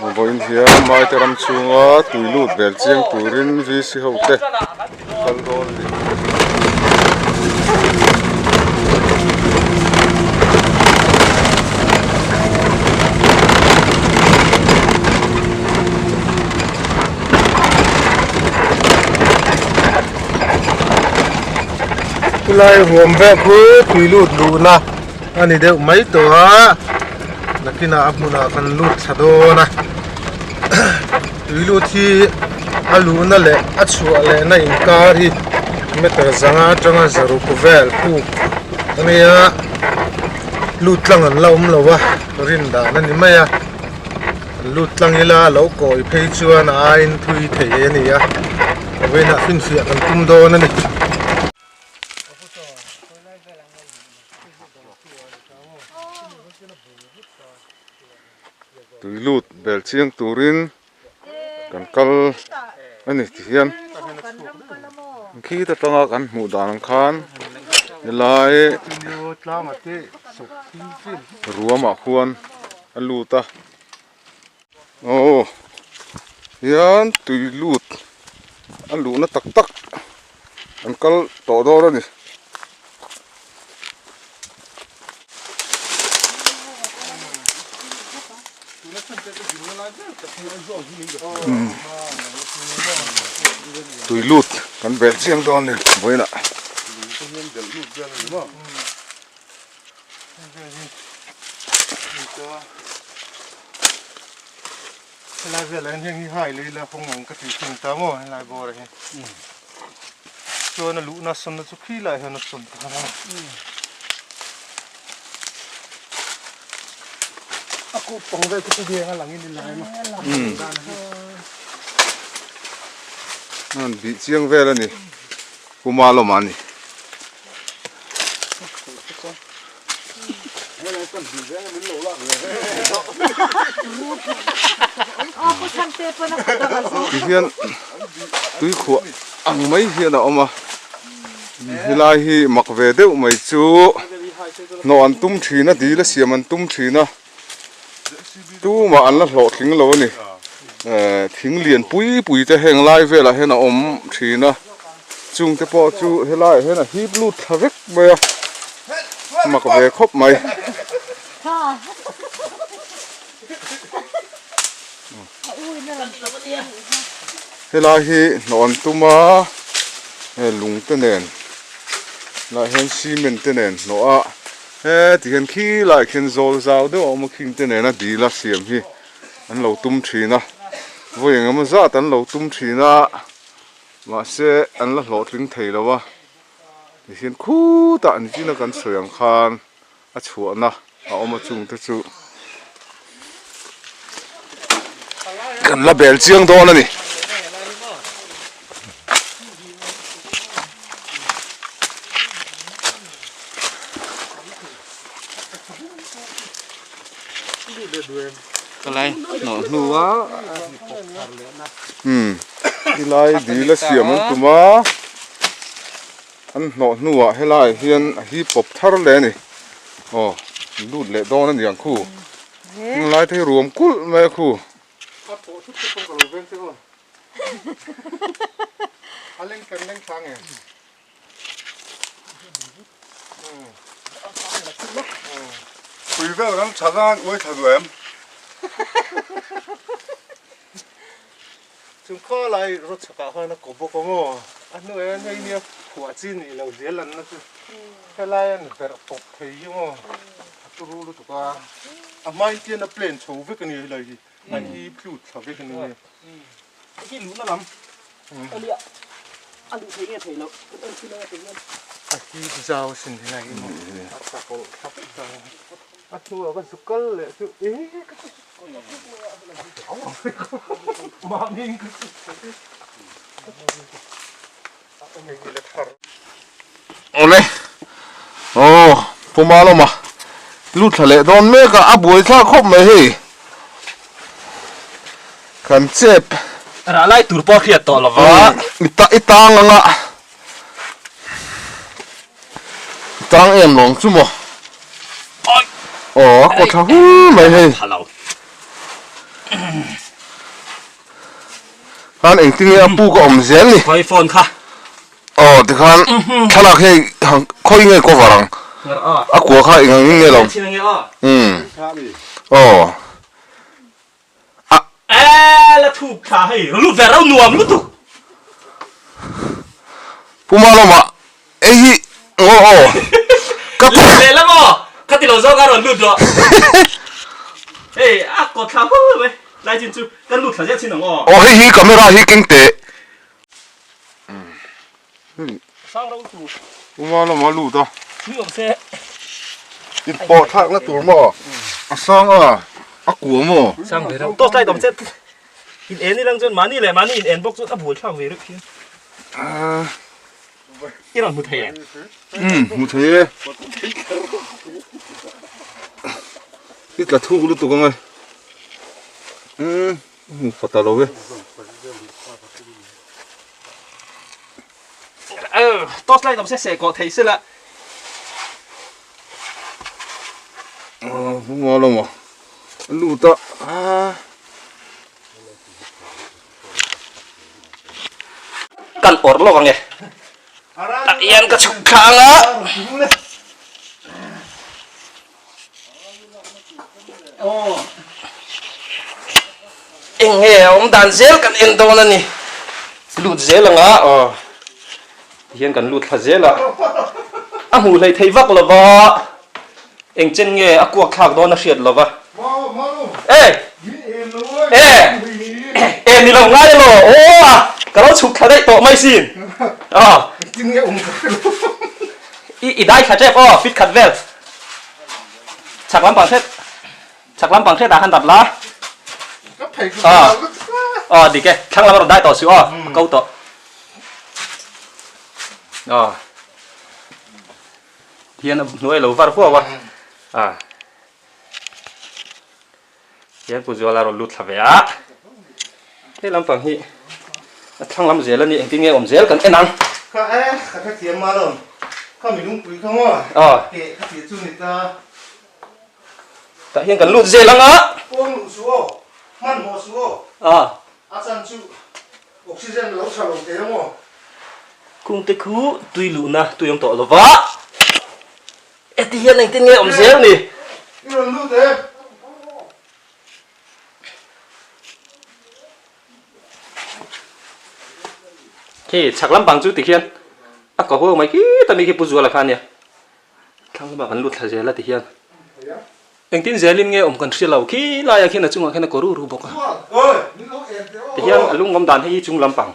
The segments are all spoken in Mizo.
Vawiin hian Maite ram chhunga tui lut vel chiang turin VC ho te kal dawn a ni. Chulai ruam vel khu tui lut luhna a ni deuh mai tawh a nakinah a hmunah kan lut thla dawn a tui lut hi a luhna leh a chhuah lehna inkar hi meter zanga atanga zaruk vel puk a nia lut tlang an la awm lo a rin dan a ni mai a. Lut tlang ila a lo kawi phei chuan a aiin thui thei a ni a, vawiinah finfiah kan tum dawn a ni. Tui lut bel chiang turin kan kal a ni ti hian khit atanga kan hmuh dan ang khan helai ruamah khuan a lut a aw hian tui lut a luhna tak tak an kal tawh dawn a ni. Tui lut kan belh chiang dawn a ni vawiinah. Helai velah hian heng hi hai lei la kawng ang ka tih thin ta maw helai bawr ah hian chuan a luhna sawnna chu khi lai hian a sawn ta a a kut pang vel te chu biang a lang in i lai maw an bih chiang vel a ni puma lawm a ni. Tihian tui khuah ang mai hian a awm a helai hi mak ve deuh mai chu hnawh an tum thin a dil a siam an tum thin a tumah an la hlawhtling lo a ni ehh thing lian pui pui te heng lai velah hian a awm thin a chung te pawh chu helaiah hian a hip lut thla vek mai a mak ve khawp mai. Helai hi hnawh an tum a hei lung te nen lah hian cement te nen hnawh a heti hian khilaiah khian zawl zau deuh a awm a khing te nena dil a siam hi an lo tum thin a vawi engemaw zat an lo tum thin a mahse an la hlawhtling thei lo a tihian khutah nichina kan sawi ang khan a chhuahna a awm a chung te chu kan la bel chiang dawn a ni. Helai dil a siam an tum a. An hnawh hnuah helaiah hian a hi pawp thar leh a ni. Aw, lut leh dawn a ni ang khu. Heng lai te hi ruam kulh mai a khu. A pawh thut te pawh ka lo veng che aw. A leng kan leng thla nge. Pui vel kan tha zan uai thla duh em? Chung khaw lai rawt chhakah khan a kaw bawk a maw? A hnuai a hei nia phuah chi nih loh zel an na chu helai an verh pawp thei hi maw a turu lutuk a, a hmain tian a plane chho vek a ni helai hi a hi tlut thla vek a ni hei. Hei luhna lam a nia a luh theih nge theih loh kan en thin anga ti hian. A hip zau sin helai hi maw a chakawlh thlap thlap a hnuah ka zu kal leh chu ee ka ti. Awle aw puma lawma lut thla leh dawn mek a a buai thlak khawp mai hei kan chep rah lai tur pawh a hriat tawh lova i tang anga i tang em lawng chu maw aw a kaw thla hul mai hei. Khan engtin nge a puk a awm zel ni. Khawi phone kha. Aw tikhan thlalak hi khawi nge cover ang. A kua kha eng ang in nge lo. Umm aw. A. E la thuk thla hei lut ve rau nuam lutuk. Puma lawmah Ei hi ngaw aw ka Lut leh lam aw ka ti lo zawk a rawn lut rawh hei a kawt thla hul mai lai chin chu kan lut thla zel chin ang aw. Aw hei hi camera hi keng teh. Sang ro tu. Uma lama lut a. Tui awm se. In pawh thlak na tur maw a sang a a kua maw. Sang ve reuh torch light awm che in en ilang chuan mahni leh mahni in en bawk chuan a buai thlak ve reuh khian. I rawn hmu thei em? Umm hmu thei e. I tla thuk lutuk ang e. Umm hmu fa ta lo e. Torch light awm se seh kawh thei sela. Aw hmu maw lo maw. Lut a. Kan awrh lawk ang e. Tah hian ka chhuk thla ang a. Eng nge a awm dan zel kan en dawn a ni. Lut zel ang a aw. Tihian kan lut thla zel a. A hmuh hleih theih vak lova eng chen nge a kuak thlak dawn a hriat lova. E! E! E ni lo ngai elaw aw a ka lo chhuk thla daih tawh mai sin. Aw. I i dai thla tep aw fit khat vel. Chhak lampang hret chhak lampang hret ah khan dap la. Aw. Aw dik e thlang lam a rawn dai tawh suh aw a ko tawh. Aw hian a hnuai lo var huau a a hian pu Zuala rawn lut thla ve a he lampang hi a thlang lam zel a ni engtin nge awm zel kan en ang. Kha e ka hrethiam mal awm kha mi lungpui kha maw aw keh ka tih chu ni ta. Tah hian kan lut zel ang a. Pawng luh suh aw hmanhmawh suh aw a a chan chu. Oxygen lo tha lo teh maw? Kungte khu tui luhna tui awm tawh lova heti hian engtin nge awm zel ni? I rawn lut em? Khi chhak lampang chu tikhian a ka huau mai khit a mi khi Pu Zuala kha ania. Thlang lamah kan lut thla zel a ti hian engtin zelin nge awm kan hria lo khi laiah khian a chungah khian a kaw ru ru bawk a ti hian a lung awm dan hei hi chung lampang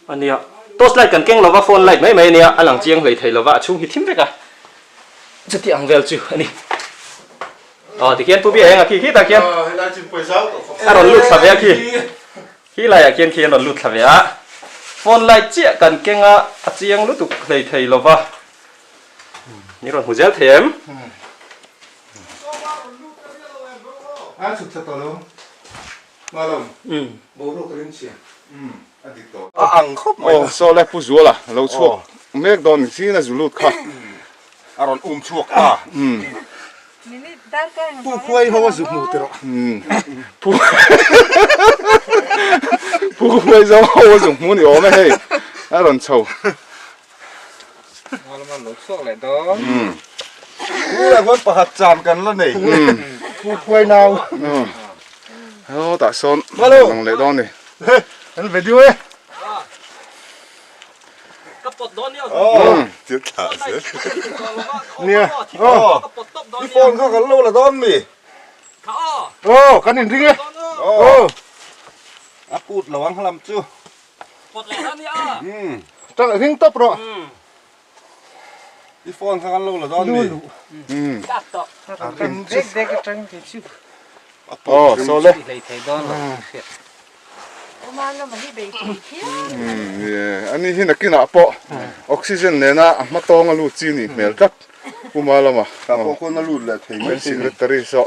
a nia torch light kan keng lova phone light mai mai a nia a lang chiang hlei thei lova a chhung hi thim vek a chuti ang vel chu a ni aw ti khian pu bia eng a khi khi tah khian a rawn lut thla ve a khi. Khi laiah khian khi an rawn lut thla ve a, phone light chiah kan keng a, a chiang lutuk hlei thei lo va, ni rawn hmu zel thei em? A chhuk thla tawh lo Malawm, boruak a rim chhia. A dik tawh. A ang khawp mai. Aw saw le Pu Zuala lo chhuak mek dawn ni chin a zu lut kha. A rawn um chhuak ta. Pu Khuai ho a zu hmu teh rawh. Pu Pu Khuai zo ho a zu hmu ni awm e hei. A rawn chho. Malawm lo chhuak leh dawn. Pu lah khuan pakhat chan kan la nei. Pu Khuai nau. Aw tah sawn lang leh dawn ni. An video e. Ka pawt dawn nia. Aw thil thlah zel. Nia. Aw i phone kha kan lo la dawn mi. Aw kan in ring e. Aw a put lo ang lam chu. Pawt leh dawn nia. Tang ring tawp rawh. I phone kha kan lo la dawn mi. Dek dek atang te chu. Aw saw le. Ani hi nakinah pawh oxygen nena a hma tawnga lut chi nih hmel tlat Puma lama kan secretary saw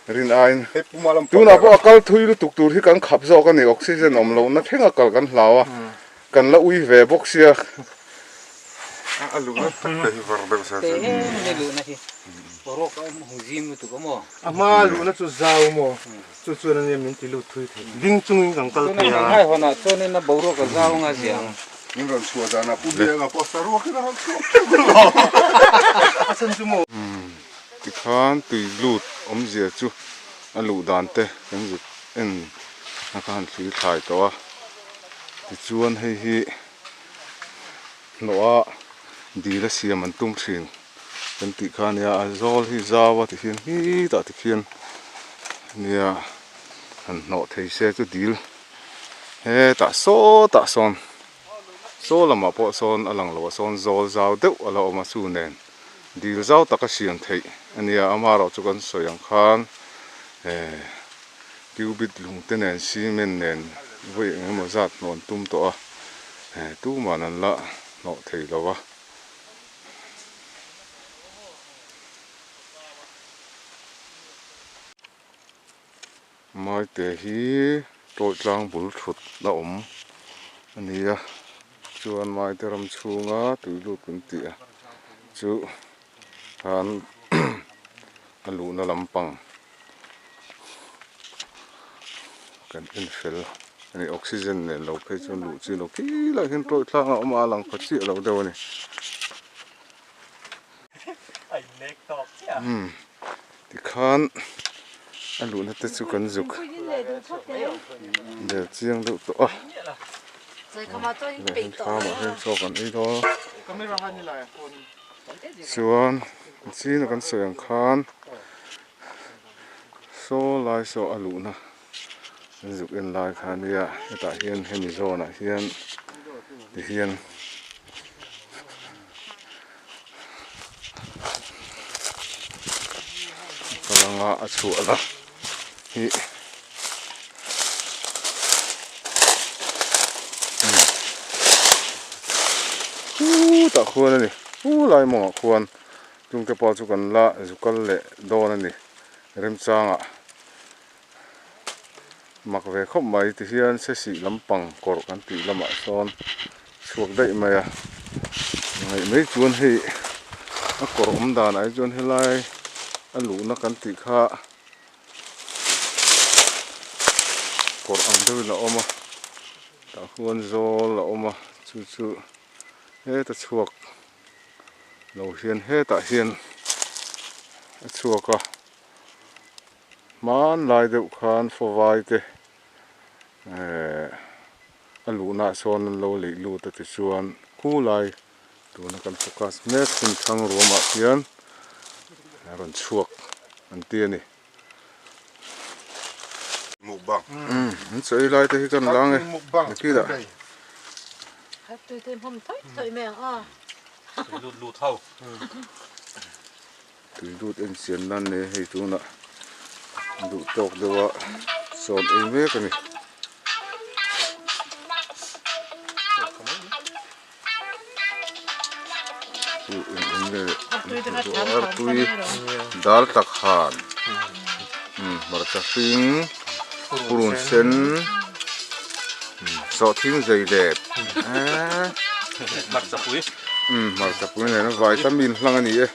rin aiin tunah pawh a kal thui lutuk tur hi kan khap zawk a ni oxygen awm lohna thleng a kal kan hlau a kan la ui ve bawk sia. A luhna tak te hi var deuh sa chu. Boruak a awm hung zim lutuk a maw? A hma luhna chu zau maw? Chu chuan ania min ti lut thui thei. Ding chungin kan kal thei a. Tuna kan haihawnah chuanin a boruak a zau anga zia ang. Min rawn chhuah danah Pu Bianga pawh saruakin a rawn chhuak teuh lo. A chhan chu maw? Tikhan tui lut awmzia chu a luh dan te kan zut en a ka han thli thlai tawh a. Tichuan hei hi hnawh a dil a siam an tum thin kan tih kha ania a zawl hi zau a tikhian hitah tikhian nia han hnawh thei se chu dil hetah sawtah sawn saw lamah pawh sawn a lang lo a sawn zawl zau deuh a la awm a chu nen dil zau taka siam theih ania amaherawhchu kan sawi ang khan eh Cubit lung te nen cement nen vawi eng emaw zat hnawh an tum tawh a, eh tuman an la hnawh thei lo a. Maite hi tawih tlang bul thut a awm a ni a, chuan maite ram chhunga tui lut kan tih a chu khan a luhna lampang. Kan en fel a ni oxygen nen lo phei chuan luh chi lo khi lai hian tawih tlang a awm a a lang pha chiah lo deuh a ni umm tikhan a luhna te chu kan zuk bel chiang deuh tawh a leh heng thlamah hian chaw kan ei dawn chuan china kan sawi ang khan. Saw lai saw a luhna an zuk en lai kha ania hetah hian hemi zawnah hian tihian a kal anga a chhuah la hi chutah khuan a ni chulai mawngah khuan. Chungte pawh chu kan la zu kal leh dawn a ni remchangah mak ve khawp mai tihian sesih lampang kawrh kan tih lamah sawn chhuak daih mai a ngaih mai chuan hei a kawrh awm danah hi chuan helai a luhna kan tih kha kawrh ang deuhin a awm a tah khuan zawl a awm a chu chu heta chhuak. Lo hian hetah hian a chhuak a hmanlai deuh khan fawvai te ehh a luhna ah sawn an lo leih lut a tichuan khulai tuna kan focus mek hun thlang ruamah hian a rawn chhuak an ti a ni. Mukbang. An chaw ei lai te hi kan lang e. Nakilah. Tui lut en chian nan nei hei tunah duh tawk deuh a sawn ei mek a ni. Artui dal tak han hmarcha hring purun sen sawhthing zei lep hmarcha pui nena vitamin hlang a ni e.